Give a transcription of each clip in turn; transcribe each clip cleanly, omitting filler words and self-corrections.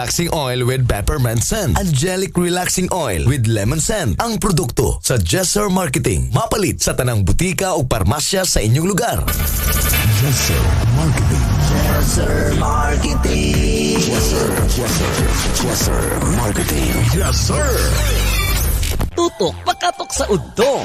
Relaxing oil with peppermint scent. Angelic Relaxing Oil with lemon scent. Ang produkto sa Jesser Marketing. Mapalit sa tanang butika o parmasya sa inyong lugar. Jesser Marketing. Jesser Marketing. Jesser, Jesser, Jesser Marketing. Yes, sir! Tutok pakatok sa udto.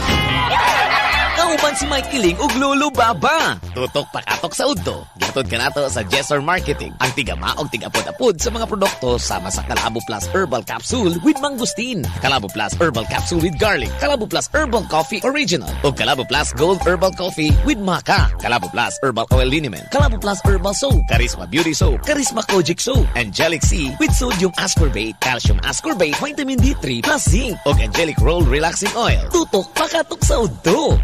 Kauban si Mike Kiling ug Lolo Baba. Tutok pakatok sa udto. Gihatod kanato sa Jesser Marketing. Ang tigama og tigapod-apod sa mga produkto sama sa Kalabo Plus Herbal Capsule with Mangosteen, Kalabo Plus Herbal Capsule with Garlic, Kalabo Plus Herbal Coffee Original, ug Kalabo Plus Gold Herbal Coffee with Maca, Kalabo Plus Herbal Oil Liniment, Kalabo Plus Herbal Soap, Charisma Beauty Soap, Charisma Kojic Soap, Angelic C with Sodium Ascorbate, Calcium Ascorbate, Vitamin D3 plus Zinc, ug Angelic Roll Relaxing Oil. Tutok pakatok sa udto.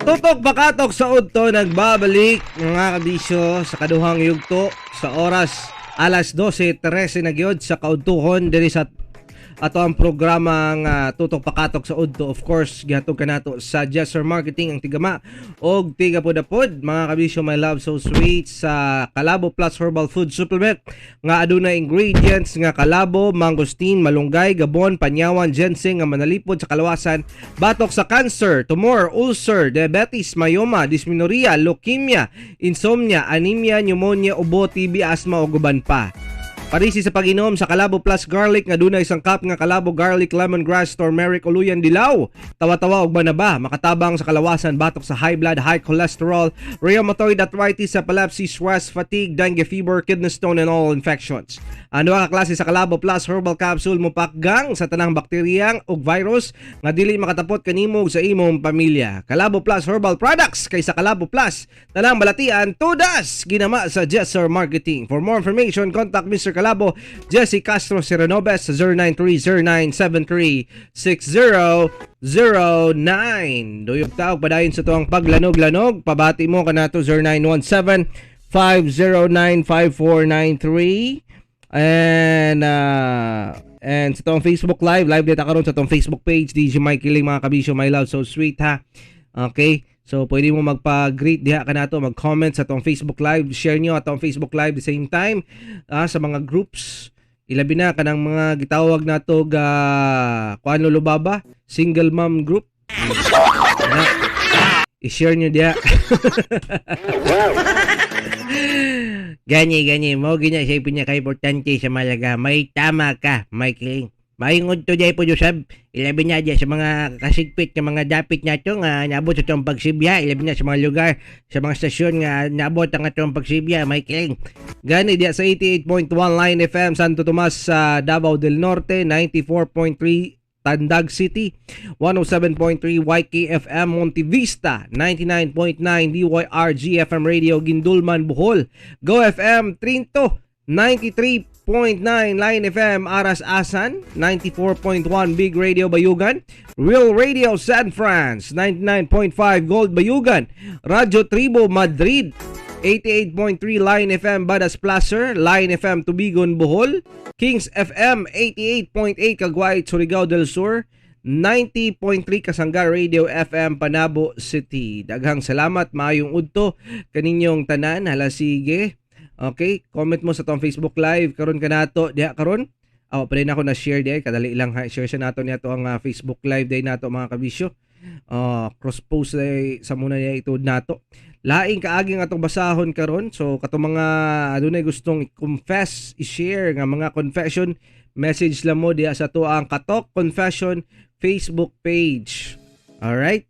Tutok bakatok sa udto, nagbabalik, mga kabisyo, sa kaduhang yugto sa oras alas 12:13 na gyud sa kaudtuhon diri sa ato ang programa nga Tutok Pakatok sa Udto. Of course, gihatod kanato sa Jesser Marketing, ang tigama og tigapod-apod, mga kabisyo, my love so sweet, sa Kalabo Plus Herbal Food Supplement nga aduna ingredients nga kalabo, mangosteen, malunggay, gabon, panyawan, ginseng nga manalipod sa kalawasan batok sa cancer, tumor, ulcer, diabetes, myoma, dysmenorrhea, leukemia, insomnia, anemia, pneumonia, ubo, TB, asthma ug uban pa. Parisi sa pag-inom sa Kalabo Plus Garlic nga dunay isang cup nga kalabo, garlic, lemongrass, turmeric, uluyan, dilaw, tawa-tawa ug banaba, makatabang sa kalawasan batok sa high blood, high cholesterol, rheumatoid arthritis, epilepsy, stress, fatigue, dengue fever, kidney stone and all infections. Ano ka klase sa Kalabo Plus Herbal Capsule mopakgang sa tanang bakteriyang ug virus nga dili makatapot kanimo ug sa imong pamilya. Kalabo Plus Herbal Products, kay sa Kalabo Plus tanang balatian tudas, ginama sa Jesser Marketing. For more information, contact Mr. Kalabo Jesse Castro Serenobes sa 09309736009. Duyog taog padayon sa tuang paglanog-lanog. Pabati mo kanato 0917 509 5493 and sa tong Facebook Live, live data karon sa tong Facebook page DJ Mike Kiling, mga kabisyo, my love so sweet, ha. Okay? So pwede mo magpa-greet diha kanato, mag-comment sa tong Facebook Live, share nyo atong Facebook Live the same time sa mga groups. Ilabi na kanang mga gitawag nato ga kuan, Lolo Baba, single mom group. Na, i-share nyo diha. Gani, gani. Mo gina siya pinaka-importante sa malaga. May tama ka, Mike. Maingod to po Joseph. Ilabi na diya sa mga kasigpit nga mga dapit nato nga naabot sa itong pagsibya. Ilabi na sa mga lugar, sa mga stasyon nga naabot ang atong pagsibya, Mike. Gani diya sa 88.1 Line FM Santo Tomas sa Davao del Norte, 94.3 Tandag City, 107.3 YKFM Montevista, 99.9 DYRG FM Radio Guindulman, Bohol, Go FM Trinto, 93.9 Line FM Aras Asan, 94.1 Big Radio Bayugan, Real Radio San Franz, 99.5 Gold Bayugan, Radyo Tribo Madrid, 88.3 Line FM Badas Placer, Line FM Tubigon Bohol, Kings FM 88.8 Cagwait, Surigao del Sur, 90.3 Kasangga Radio FM Panabo City. Daghang salamat, maayong udto kaninyong tanan. Hala sige. Okay, comment mo sa tong Facebook Live karon kanato diha karon. Aw, pa ako na share diha, kadali lang ha. Share sa nato niya to ang Facebook Live day nato, mga kabisyo. Cross post day sa muna niya ituod nato. Laing kaaging atong basahon karon. So katong mga adunay gustong i-confess, i-share nga mga confession, message lang mo diha sa to ang Katok Confession Facebook page. Alright?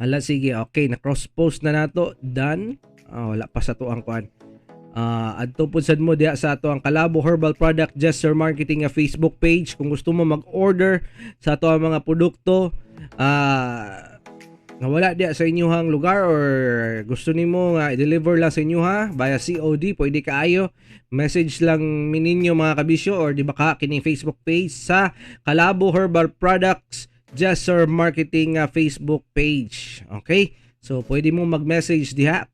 Hala sige, okay, na cross post na nato, done. Wala pa sa to ang kuan. Adto pud sad mo diha sa ato ang Kalabo Herbal Product Gesture Marketing nga Facebook page kung gusto mo mag-order sa ato ang mga produkto nga wala diha sa inyuhang lugar or gusto nimo nga i-deliver lang sa inyo ha via COD, pwede kaayo. Message lang mininyo, mga kabisyo, or di ba ka kining Facebook page sa Kalabo Herbal Products Gesture Marketing Facebook page. Okay, so pwede mo mag-message diha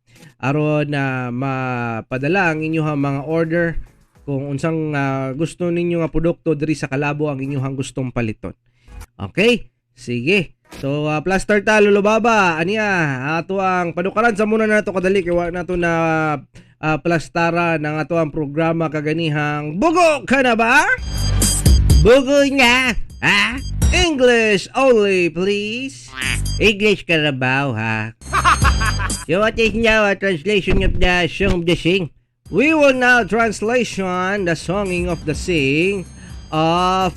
aron na mapadala ang inyong mga order. Kung unsang gusto ninyo nga produkto diri sa Kalabo ang inyong gustong paliton. Okay? Sige. So, plaster ta, Lolo Baba. Aniya, ato ang panukaran sa muna nato kadali kay wa nato na plastara ng ato ang programa kaganihang Bugo ka na ba? Bugo na, ha? English only, please. English Carabao, ha? So what is now a translation of the Song of the Sing? We will now translation the songing of the sing of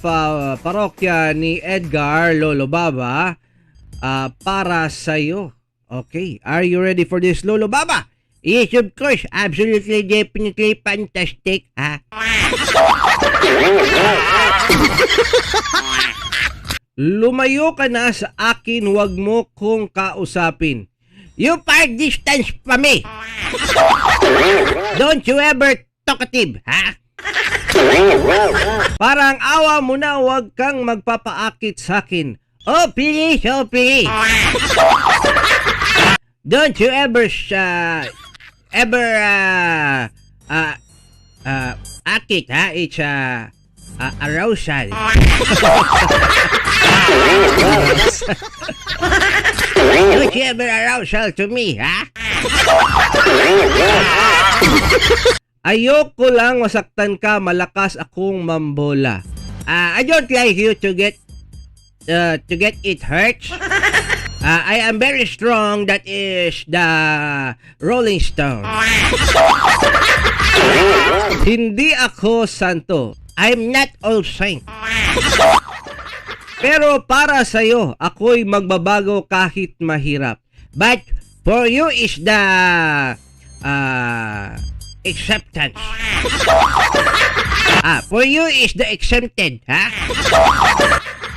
parokya ni Edgar, Lolo Baba, para sa'yo. Okay, are you ready for this, Lolo Baba? Yes, of course. Absolutely, definitely fantastic, ha? Lumayo ka na sa akin, wag mo kong kausapin. You far distance from me. Don't you ever talkative, ha? Parang awa mo na, wag kang magpapaakit sa akin. Oh, please, oh, please. Don't you ever, ever, akit, ha? It's, arousal. Don't you ever arousal to me, ha? Ayoko lang masaktan ka, malakas akong mambola. I don't like you to get it hurts. I am very strong, that is the Rolling Stone. Hindi ako santo. I'm not all saint. Pero para sa'yo, ako'y magbabago kahit mahirap. But for you is the acceptance. For you is the exempted, ha?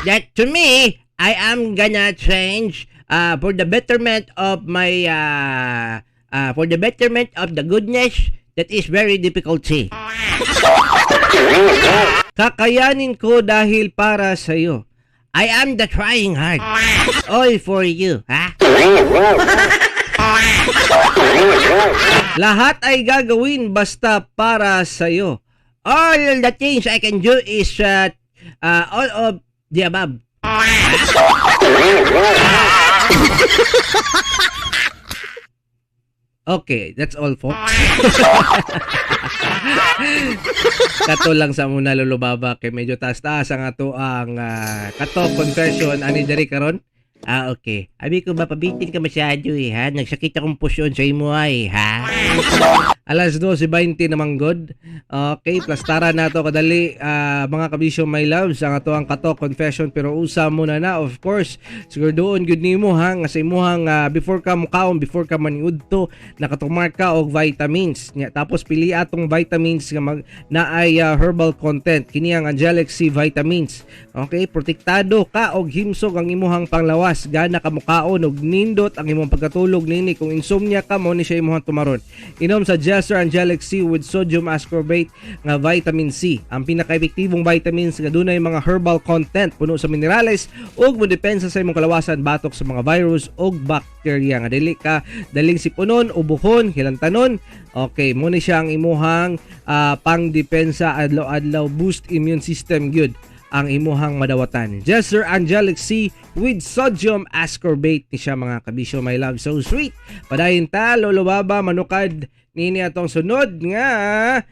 That to me, I am gonna change for the betterment of my for the betterment of the goodness that is very difficult to see. Kakayanin ko dahil para sa'yo. I am the trying hard. All for you, ha? Lahat ay gagawin basta para sa'yo. All the things I can do is all of the above. Okay, that's all, folks. Kato lang sa muna, Lolo Baba, kay medyo taas-taas ang ato ang kato confession ani diri karon. Ah, okay. Abi ko ba, pabitin ka masyado eh, ha? Nagsakit akong pusyon sa imo ay, ha? Alas 12:20 naman, good. Okay, plastara na to kadali, mga kabisyo, my loves, ang ato ang kato confession, pero usa muna na, of course. Siguro doon good nimo ha, nga sa imuhang before ka mukaon, before ka maniudto, nakatumar ka og vitamins. Nya, tapos pili atong vitamins nga na ay herbal content. Kini ang Angelic C vitamins. Okay, protektado ka og himsog ang imuhang panglawas. Gana ka mukaon og nindot ang imong pagkatulog nini. Kung insomnia ka, mo ni siya imuhang tumaron. Inom sa Jester Angelic C with sodium ascorbate nga vitamin C. Ang pinaka-epektibong vitamins nga dunay mga herbal content, puno sa minerales ug modepensa sa imong kalawasan batok sa mga virus ug bakterya nga dili ka daling sipunon, ubuhon, hilantanon. Okay, mo ni siya ang imuhang pangdepensa adlaw-adlaw, boost immune system gyud ang imuhang madawatan. Jester Angelic C with sodium ascorbate ni siya, mga kabisyo, my love, so sweet. Padayon ta, Lolo Baba, manukad nini atong sunod nga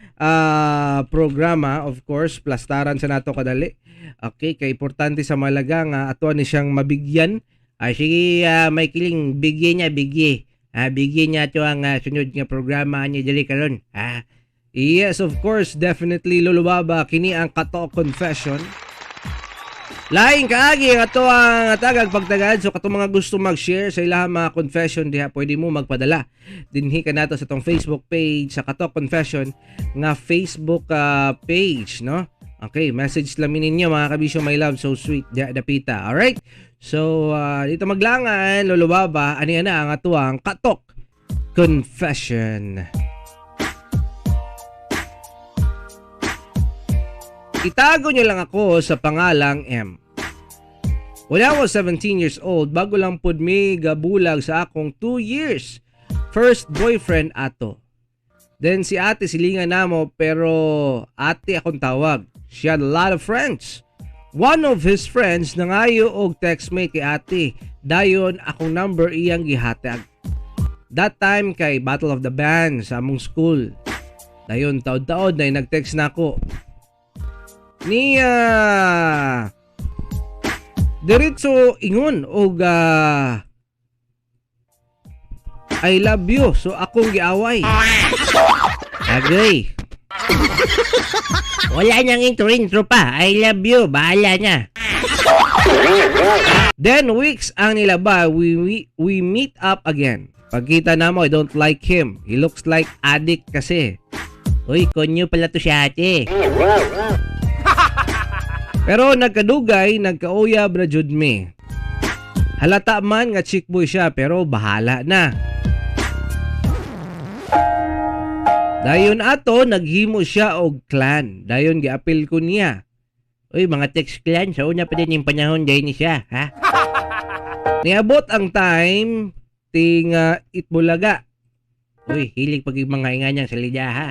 programa, of course, plastaran sa nato kadali. Okay, kay importante sa malaga nga ato ni siyang mabigyan. Ay, sige, may kiling, bigyan niya, bigyan. Bigyan niya ato ang sunod nga programa niya dali karon. Ha? Yes, of course, definitely, Lolo Baba, kini ang Kato Confession. Laing kaagi ang ato ang tagag pagtagad. So katong mga gusto mag-share sa ilahang mga confession diha, pwede mo magpadala. Dinhi ka nato sa tong Facebook page sa Kato Confession nga Facebook page, no? Okay, message lang ninyo mga kabisyo, my love, so sweet diha dapita. All right? So dito maglangan, Lolo Baba, ani na ang ato ang Katok Confession. Itago niyo lang ako sa pangalang M. When I was 17 years old, bago lang pud mi gabulag sa akong 2 years first boyfriend ato. Then si ate silingan namo, pero ate akong tawag. She had a lot of friends. One of his friends nangayo og textmate kay ate. Dayon akong number iyang gihatag. That time kay Battle of the Bands sa among school. Dayon taod-taod na nag-text na ako. Ni diretso ingon og "I love you." So akong giaway. Agoy. Wala niyang intro-intro pa. "I love you." Bahala niya. Then weeks ang nilaba, we meet up again. Pagkita namo, I don't like him. He looks like addict kasi. Uy, konyo pala to si ate. Pero nagkadugay, nagkauyab na jud mi. Halata man nga chick boy siya, pero bahala na. Dayon ato naghimo siya og clan. Dayon giapil ko niya. Uy, mga text clan, sa una pa din yung panahon dahil ni siya, ha? Niabot ang time ting Itbulaga. Uy, hilig pag mga inganyang salida, ha?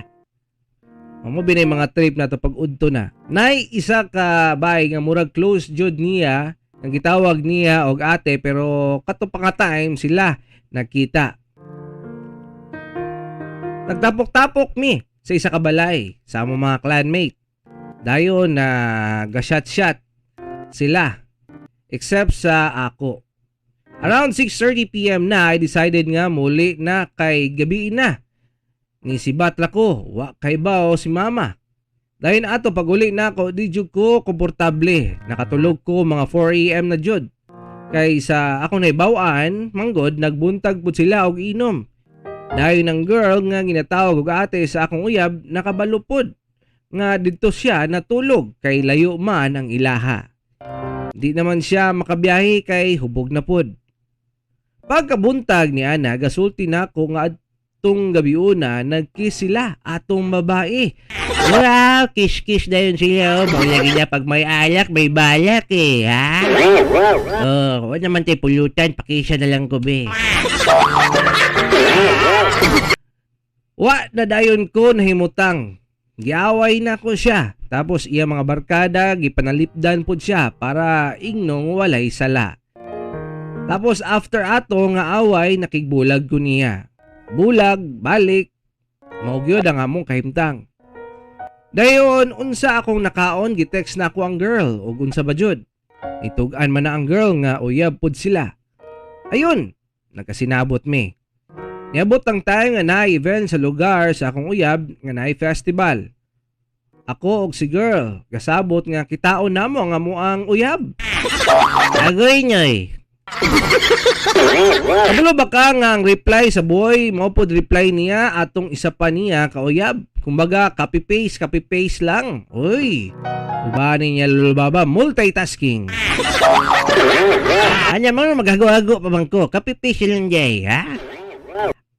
Mamo binay mga trip na to pag udto na. Nay isa ka bay nga murag close jud niya, ang gitawag niya og ate, pero kato pa nga time sila nagkita. Nagtapok-tapok mi sa isa ka balay sa among mga clanmate. Dayon na ga-shot-shot sila except sa ako. Around 6:30 p.m. na, I decided nga muli na kay gabi na. Ni si Batla ko, wa kay bao si mama. Dayon ato pag uli na ako, di jud ko komportable. Nakatulog ko mga 4 a.m. na jud. Kay sa ako naibawaan, manggod nagbuntag pud sila og inom. Dayon ang girl nga ginatawag og ate sa akong uyab nakabalupod nga didto siya natulog kay layo man ang ilaha. Di naman siya makabiyahe kay hubog na pod. Pagkabuntag ni Ana, gasulti na ako nga atong gabiuna nagkiss sila atong babae. Wow, kiss-kiss na yun sila. Oh. Maulagi na pag may alak, may balak eh, ha? Oh, wala naman tayo pulutan, pakisa na lang ko be. Wa na dayon ko nahimutang. Giaway na ko siya. Tapos iya mga barkada, gipanalipdan pod siya para ingnong walay sala. Tapos after ato nga away, nakigbulag ko niya. Bulag, balik, mao gyud ang among kahimtang. Dayon, unsa akong nakaon, gitext na ako ang girl, ug unsa ba jud? Itug-an man na ang girl nga uyab pod sila. Ayun, nagkasinabot mi. Niabot ang time nga naay event sa lugar sa akong uyab nga naay festival. Ako og si girl, gasabot nga kitaon namo ang amuang uyab. Agoy nyoy. Kabalo ba ka nga ang reply sa boy, mao pod reply niya atong isa pa niya kauyab. Kumbaga copy paste lang. Uy. Uba niya lulubaba, multitasking. Anya mo maghago-hago pa bang ko? Copy paste lang jay, ha?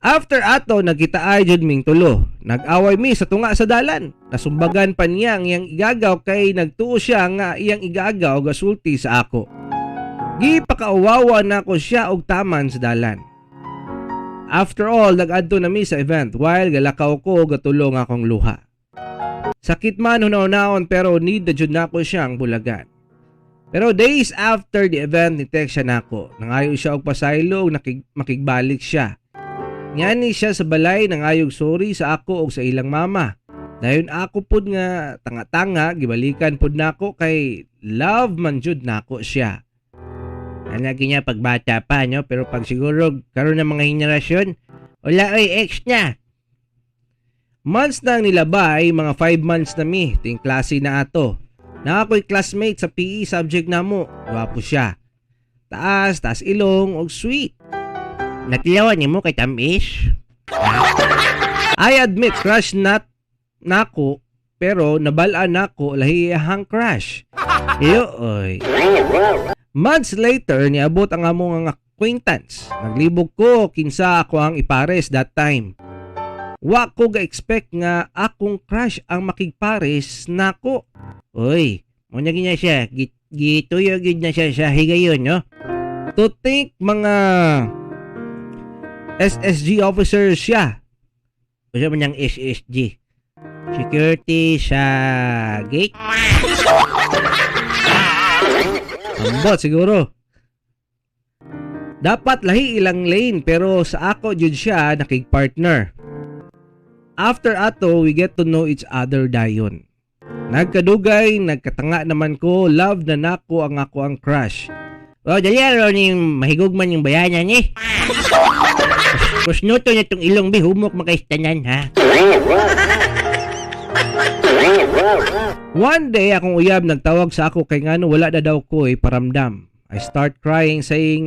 After ato nagkita ay jud ming tulo. Nag-away mi sa tunga sa dalan. Nasumbagan pa niya ang iyang igagaw kay nagtuo siya nga iyang igagaw gasulti sa ako. Gipakauwawa na ko siya og taman sa dalan. After all, nag-adto na mi sa event while galakaw ko gatulong akong luha. Sakit man hunaw-naon pero need na jud nako siyang bulagan. Pero days after the event, ni-text siya nako. Nangayo siya og pasaylo og makigbalik siya. Ngani siya sa balay nangayog sorry sa ako og sa ilang mama. Dayon ako pud nga tanga-tanga gibalikan pud nako kay love man jud nako siya. Ana ginya pagbata pa no, pero pag siguro karon ng mga henerasyon, wala oy ex na. Months na ang nilabay, mga 5 months na mi, ting klase na ato. Na ako'y classmate sa PE subject namo. Gwapo siya. Taas, taas ilong og sweet. Natilawan nimo kay tamis? I admit crush not nako, pero nabalaan nako lahi hang crush. Iyo oy. Months later niabot ang among acquaintance. Naglibog ko kinsa ako ang ipares that time. Wa ko ga-expect nga akong crush ang makigpares nako. Oy, mo na ginya siya, gituyo gid na siya sa higayon, no? To think mga SSG officer siya. Usa man niyang SSG? Security sa gate? Ambot siguro. Dapat lahi ilang lane pero sa ako jud siya nakig-partner. After ato, we get to know each other dayon. Nagkadugay, nagkatanga naman ko, love na nako ang ako ang crush. Oh, dali ron yung mahigugman yung bayanan eh. Kusnuto niya itong ilong bi, humok makaistanan ha. One day, akong uyab nagtawag sa ako kay ngano wala na daw ko paramdam. I start crying saying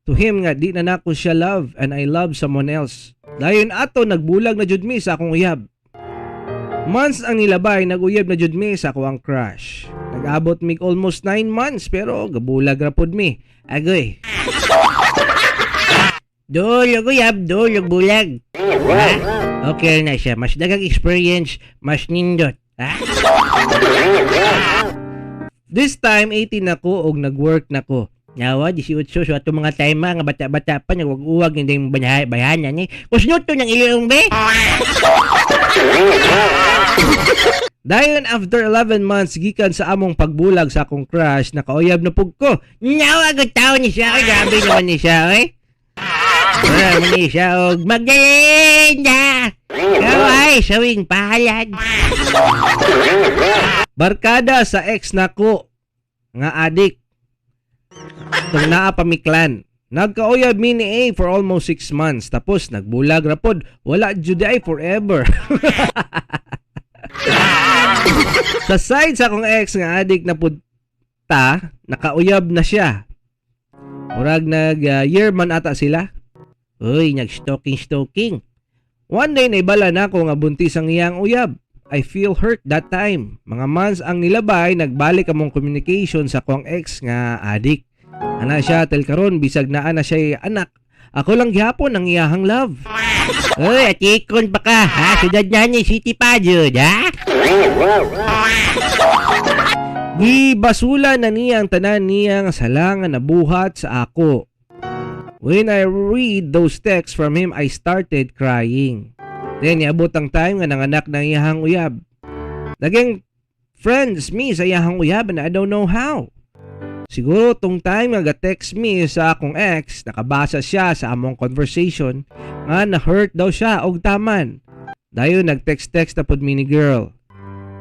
to him nga di na nako siya love and I love someone else. Dayon ato nagbulag na jud mi sa akong uyab. Months ang nilabay, naguyab na jud mi sa ako ang crush. Nag-abot mig almost 9 months pero gabulag ra pod mi. Agoy. Dulog uyab, dulog bulag. Ha? Okay na siya. Mas dagang experience, mas nindot. Ha? This time, 18 na ko og nag-work na ko. Nawa, 18, so atong mga time nga bata-bata pa, nagwag-uwag, hindi yung bayanan eh. Kusnuto ng ilong be! Dayon after 11 months, gikan sa among pagbulag sa akong crush, nakauyab na pug ko. Nawa, good tao ni siya. Ay, grabe naman ni siya, eh. Wala naman ni siya, og Magdalena! Kaway, sawing palad. Barkada sa ex nako nga adik. Tung naa pamiklan. Nagkauyab mi ni A for almost 6 months. Tapos nagbulag ra pod. Wala jud ay forever. Sa side sa akong ex nga adik na pud ta, nakauyab na siya. Murag nag year man ata sila. Uy, nag-stalking-stalking. One day naibala na ako nga buntis ang iyang uyab. I feel hurt that time. Mga months ang nilabay, nagbalik among communication sa akong ex nga adik. Ana siya tel karon bisag naa na siya anak. Ako lang gihapon ang iyahang love. Uy, atikon pa ka ha? Sudad na ni City pa jud ha? Gibasula na niya ang tanan niyang salangan na buhat sa ako. When I read those texts from him, I started crying. Then, niabot ang time nga nanganak ng iyahang uyab. Naging friends me sa iyahang uyab and I don't know how. Siguro tong time nga ga-text me sa akong ex, nakabasa siya sa among conversation nga na-hurt daw siya og taman. Dayon nag-text-text na pod mi ni girl.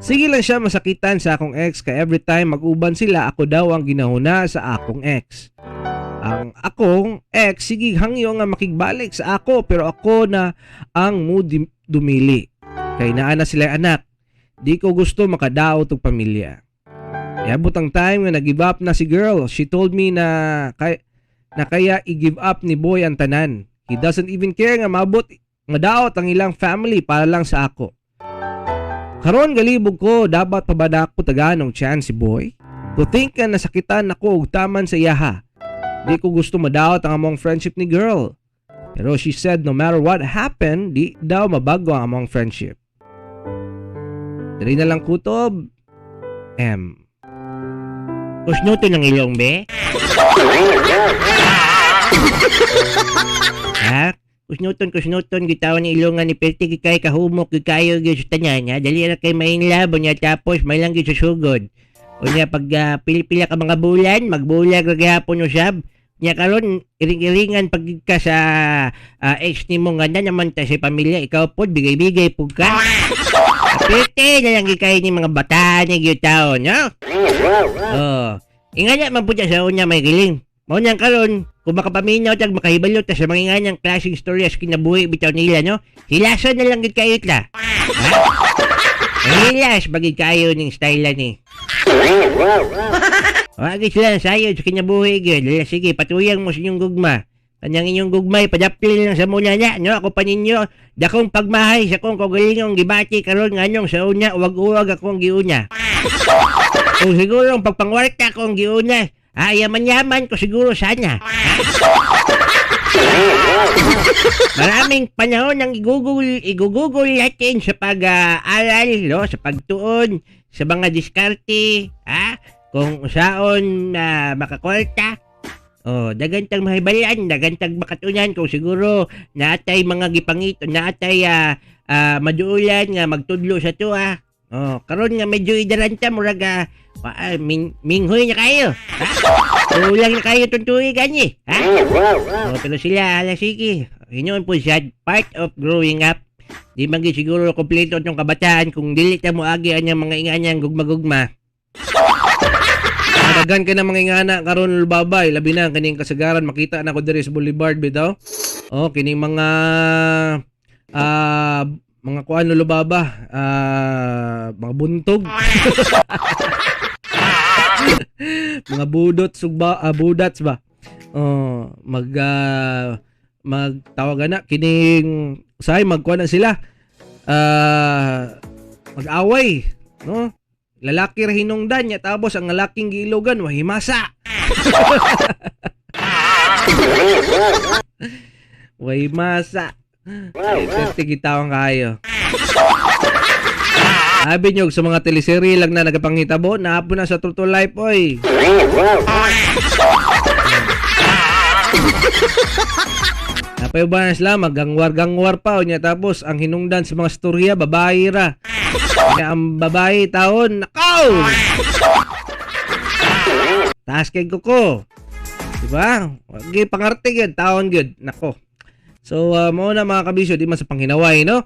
Sige lang siya masakitan sa akong ex kay every time mag-uban sila ako daw ang ginahuna sa akong ex. Ang akong ex sige hangyo nga makigbalik sa ako pero ako na ang dumili. Kay naa na sila anak. Di ko gusto makadaot og pamilya. Iabot ang time nga nag-give up na si girl. She told me na kaya i-give up ni boy ang tanan. He doesn't even care nga maabot madaot ang ilang family para lang sa ako. Karon galibog ko, dapat pa ba nako taganong chance si boy? To think nga nasakitan ako og taman sa iyaha. Di ko gusto madaot ang among friendship ni girl. Pero she said no matter what happened, di daw mabago ang among friendship. Diri na lang kutob, M. Kusnuto ng ilong, be? Ha? Kusnuton, gitawan ni ilongan ni Perti, gikay kahumok, gikayo, gyud sa tanan, ha? Dali ra kay mainlab, unya tapos, may lang gyud sa sugod. Unya, pag pili-pila ka mga bulan, magbulag ra gihapon usab. Unya karon iring-iringan pag ka sa ex nimo nga na naman ta sa pamilya, ikaw pod, bigay-bigay pud ka. Pwede na lang gikay ni mga bataan ni gyud taon, no? Oh. Ingana man pud sa unya may giling. Mao nang karon kung makapaminaw tag makahibalo ta sa mga inganyang klaseng storya sa kinabuhi bitaw nila, no? Hilason na lang gid kayo ta. Ha? Hilas bagid kayo ning style ni. Wa gid sila sayo sa kinabuhi gyud. Sige, patuyang mo sa inyong gugma. Kanyang inyong gugmay, padapil lang sa muna niya, no? Ako pa ninyo, dakong pagmahay sa kong kagalingong gibati karon nganong sa unya, uwag-uwag akong giuna. Kung siguro ang pagpangwarta akong giuna, yaman-yaman ko siguro sana. Maraming panahon ang igugugol natin sa pag-aaral, no? Sa pagtuon, sa mga diskarte, ha? Kung saon makakolta. Oh, daghan tag mahibalan, daghan tag makatunan kung siguro naatay mga gipangit, naatay maduulan nga magtudlo sa tuwa. Oh, karon nga medyo idaran ta murag minghoy na kayo. Ha? Kulang na kayo tong tuig ani. Ha? Oh, pero sila ala sige. Hinuon po siya part of growing up. Di man gyud siguro kompleto itong kabataan kung dili ta mo agi ang mga inganyang gugma-gugma. Daghan kay na mga ingana karon, babay, labi na kining kasagaran makita na ko diri sa Boulevard bitaw. Oh, kining mga kuan, Lolo Baba, mga buntog. Mga budot sugba, budats ba. Oh, magtawag na kining say magkuan na sila. Mag-away, no? Lalaki ra hinungdan niya tapos ang lalaking giilogan wahimasa. Wahimasa. Ay, pwerte gitawang kayo. Sabi nyo, sa mga teleserye lang na nagapangitabo, naapo na sa true life, oy. Napay ba na sila, maggangwar-gangwar pa, o niya, tapos ang hinungdan sa mga storya, babae ra. Kaya ang babae taon, nakaw! Taas kay kuko. Diba? Wag pangarte gyud, taon gyud. Nako. So, mao na mga kabisyo, di man sa panghinaway, no?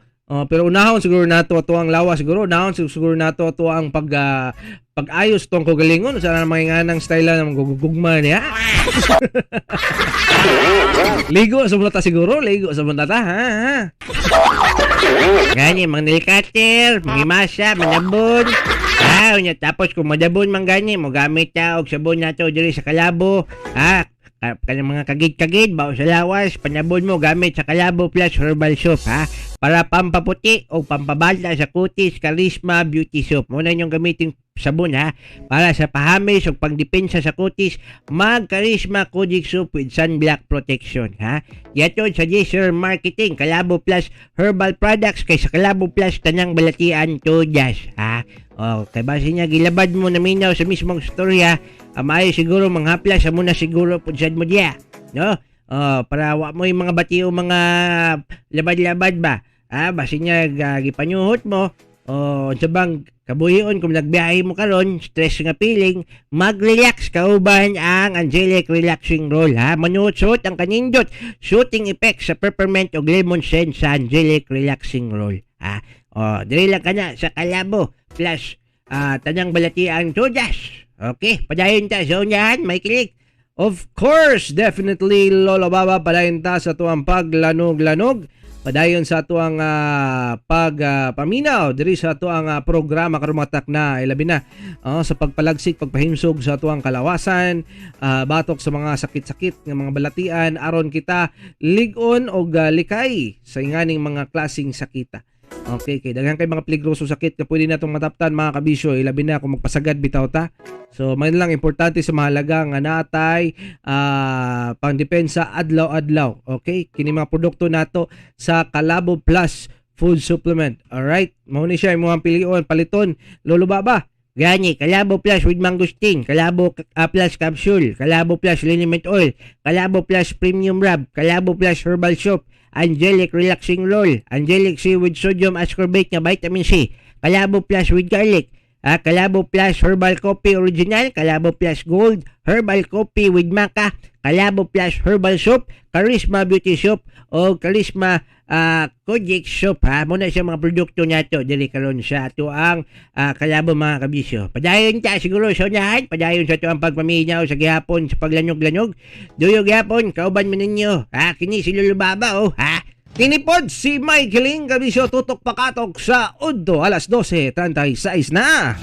Pero unahon siguro nato ato ang lawa siguro, unahon siguro nato ato ang pag-ayos tong kagalingon sa mga nganang style ng gugugma niya. Ligo sa mga ta siguro, ligo sa mga ta, ha? Ha? Gani, mga nail cutter, mga masa, manabon. Ha, unya, tapos kung madabon man gani, mo gamit ta og sabon nato diri sa Kalabo. Ha? Kanang mga kagid-kagid, bao sa lawas, panabon mo gamit sa Kalabo Plus Herbal Soap, ha? Para pampaputi o pampabata sa kutis, Charisma Beauty Soap. Muna inyong gamitin sabon, ha? Para sa pahamis o pangdepensa sa kutis, mag Charisma Kojic Soap with sunblock protection, ha? Yato sa Jesser Marketing, Kalabo Plus Herbal Products, kay sa Kalabo Plus tanang balatian tujas, ha? O, kay base niya, gilabad mo na minaw sa mismong storya, maayo siguro manghapla sa muna siguro punsad mo diya, no? O, para wa mo yung mga batiyo mga labad-labad ba? Ah, base niya gipanyuhot mo, o unsa bang kabuhion kung nagbiyahe mo karon, stress nga feeling, mag-relax kauban ang Angelic Relaxing Roll, ha? Manuot-suot ang kanindot shooting effect sa peppermint o lemon scent sa Angelic Relaxing Roll, ha? O, diri lang ka na sa Kalabo Plus tanang balatiang tudas. Okay, padayon ta sa unyahan, may kilig. Of course, definitely Lolo Baba, padayon ta sa tuang paglanog-lanog. Padayon sa tuang pagpaminaw diri sa tuang programa karumatak na ilabi na sa pagpalagsik, pagpahimsog sa tuang kalawasan, batok sa mga sakit-sakit nga mga balatian aron kita lig-on og likay sa inganing mga klaseng sakita. Okay, kay daghan kay mga peligroso sakit nga pwede natong mataptan mga kabisyo, ilabi na kung magpasagad bitaw ta. So man lang importante sa mahalaga nga natay pangdepensa adlaw-adlaw. Okay, kini mga produkto nato sa Kalabo Plus Food Supplement. Alright, mao ni siya imong pilion paliton Lolo Baba. Gani, Kalabo Plus with mangosteen, Kalabo Plus Capsule, Kalabo Plus Liniment Oil, Kalabo Plus Premium Rub, Kalabo Plus Herbal Soap, Angelic Relaxing Roll, Angelic C with Sodium Ascorbate nga Vitamin C, Kalabo Plus with Garlic, Kalabo Plus Herbal Coffee Original, Kalabo Plus Gold, Herbal Coffee with Maca, Kalabo Plus Herbal Soap, Charisma Beauty Soap, o Charisma Kojic Soap, ha. Muna siya mga produkto nato diri karon sa ato ang Kalabo mga kabisyo. Padayon ta siguro sa unahan, padayon sa ato ang pagpaminaw sa gihapon sa paglanog-lanog. Duyo gihapon, kauban man ninyo. Ha, kini si Lolo Baba, oh, ha. Kinipod si Mike Ling, kabisyo, tutok pakatok sa udto alas 12:36 na.